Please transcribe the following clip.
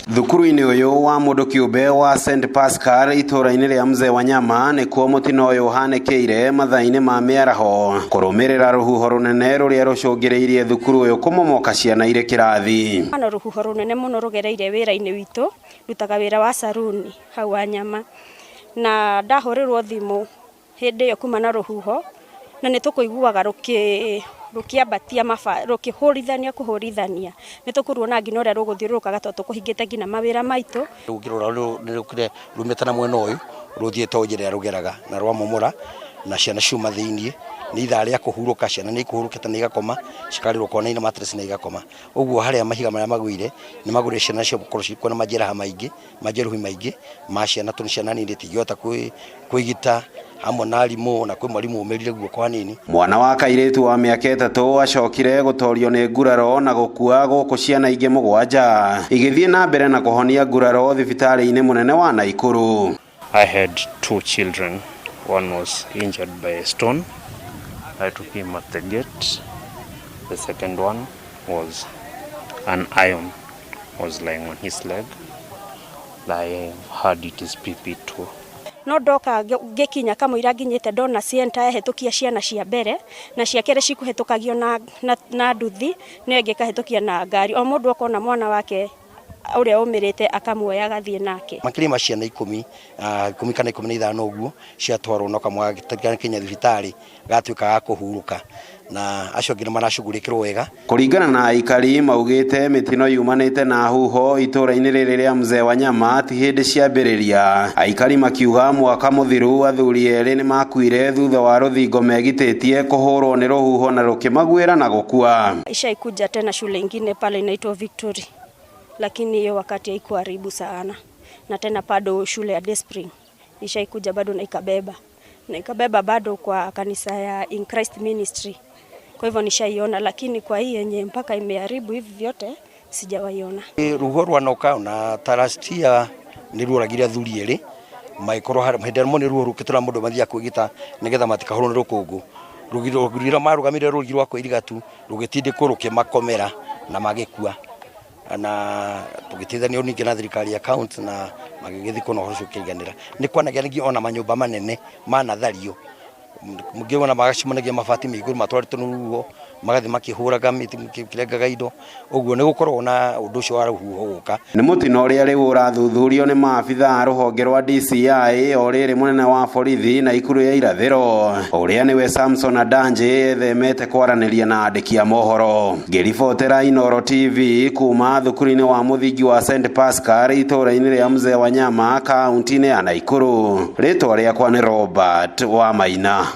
Thukuru-inĩ ũyũ wa mũndũ kĩũmbe wa St Pascal itũũra-inĩ rĩa Mzee Wanyama nĩkuo mũtino ũyũ ũhanĩkĩire mathaa-inĩ ma mĩaraho kũrũmĩrĩra rũhuho rũnene rũrĩa rũcũngĩrĩirie thukuru ũyũ kũmomoka ciana irĩ kĩrathi. Hano rũhuho rũnene mũno rũgereire wĩra-inĩ witũ, ndutaga wĩra wa saruni hau Wanyama, na ndahũrĩrwo thimũ hĩndĩ ĩyo kuma na rũhuho, na nĩ tũkũiguaga rũkĩambatia maba rũkĩhũrithania kũhũrithania, nĩ tũkũruona nginya ũrĩa rũgũthiũrũrũkaga tondũ tũkũhingĩte nginya mawĩra maitũ. Rĩu ũngĩrora nĩ rũkire rumĩte na mwena ũyũ rũthiĩte o njĩra ĩrĩa rũgeraga na rwamomora na ciana ciuma thĩiniĩ. Nĩ ithaa rĩa kũhurũka, ciana nĩ ikũhurũkĩte na igakoma, cikarĩrwo kona-inĩ mattress na igakoma. Ũguo harĩa mahiga marĩa magũire nĩ magũrire ciana cio gũkorwo ciĩ na majeraha maingĩ, majeruhi maingĩ ma ciana tondũ ciana nini itingĩhota kwĩgita hamwe na arimũ na kwĩ mwarimũ umĩrire guoko hanini. Mwana wa kairĩtu wa mĩaka 3 acokire gũtorio nĩ nguraro na gũkua gũkũ ciana ingĩ 7 igĩthiĩ na mbere na kũhonia nguraro thibitarĩ-inĩ mũnene wa Naikuru. I had 2 children. One was injured by a stone. I took him at the gate. The second one was an iron was lying on his leg. I heard it is PP2. No ndoka ngĩkinya kamũira nginyĩte ndona Sienta yahetũkia ciana cia mbere na cia kerĩ cikũhetũkagio na nduthi, nĩyo ĩngĩ ĩkahetũkia na ngari. O mũndũ akona mwana wake ũrĩa ũmĩrĩte akamuoya agathiĩ nake. Makĩria ma ciana 10 kana 15 ũguo ciatwarwo na kamwe gakinya thibitarĩ gatuĩka ga kũhurũka na acio angĩ nĩ maracugurĩkĩrwo wega. Kũringana na aikari maugĩte mĩtino yumanĩte na huho itũũra-inĩ rĩrĩ rĩa Mzee Wanyama ti hĩndĩ ciambĩrĩria. Aikari makiuga mwaka mũthiru athuri erĩ nĩ makuire thutha wa rũthingo megitĩtie kũhũrwo nĩ rũhuho na rũkĩmaguĩra na gũkua. Ishaikuja tena shule ingine pale inaitwa Victory, lakini hiyo wakati haikuharibu sana. Na tena bado shule ya Dayspring ishaikuja bado na ikabeba. Na ikabeba bado kwa kanisa ya In Christ Ministry. Kwa hivyo nishaiona, lakini kwa hii yenye mpaka imeharibu hivi vyote sijawaiona. Ruho rwa noka na tarastia nĩ ruoragire athuri erĩ maikorwo hĩndĩ ĩrĩa nĩ ruo rũkĩtũra mũndũ mathiaga kwĩgita nĩgetha matikahũrwo nĩ rũkũngũ. Rũgiri marũgamire rũrigi rwa kwĩriga tu rũgĩtindĩkwo rũkĩmakomera na magĩkua. Na tũgĩteithanio ningĩ na thirikari ya county na magĩgĩthiĩ kuona ũhoro ũcio ũkĩiganĩra. Nĩ kwanagĩa ningĩ ona manyũmba manene manathario, mũngĩona magacemanagia mabati me igũrũ matwarĩtwo nĩ rũhuho, magathiĩ makĩhũraga mĩtĩ, makĩrengaga indo. Ũguo nĩ gũkoragwo na ũndũ ũcio wa rũhuho gũka. Nĩ mũtino ũrĩa rĩu ũrathuthurio nĩ maabitha a rũhonge rwa DCI o rĩrĩ mũnene wa borithi Naikuru ya irathĩro ũrĩa nĩwe Samson Andanje ethemete kwaranĩria na andĩki a mohoro. Ngĩribotera Inooro TV kuma thukuru-inĩ wa mũthingi wa St Pascal itũũra-inĩ rĩa Mzee Wanyama kaunti-inĩ ya Naikuru. Rĩtwa rĩakwa nĩ Robert Wamaina.